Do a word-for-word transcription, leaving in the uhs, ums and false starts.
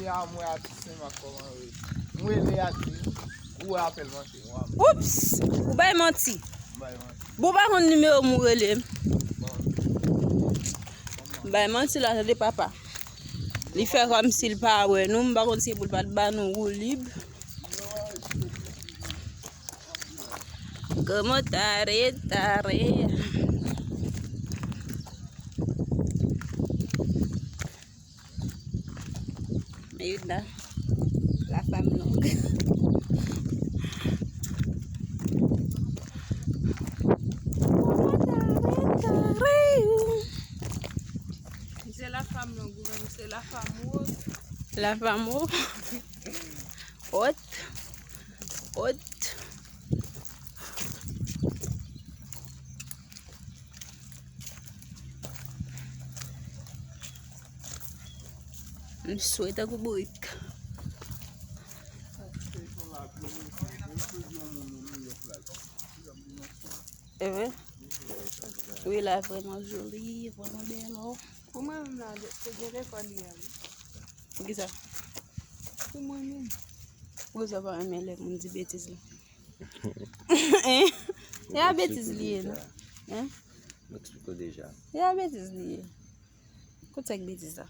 Ya mwen atis, se m ak kòman yo rele. M rele atis. Ou wè apèl manke. Oups! Ou bay manti. M bay manti. Bon, pa konn nimewo m ou rele m. M bay manti la, tande papa. Li fè kòmsi l pa wè nou, m pa konn si pou l pa t ba nou woulib. Como tare, tare. Mira, la femme longue. Se la femme longue, ou menm se la femme haute. La femme haute. Haute. Haute. M swe tankou bourik. Ehe. Wi, la vrèman joli, vrèman bèl, oh. Pou mwen menm la, se gen lekòl li ye wi. Poukisa? Pou mwen menm. Poukisa w pa renmen lè moun di betiz la? Hein? E a betiz li ye, non? Hein? M eksplike w deja. E a betiz li ye. Kote sa k betiz la?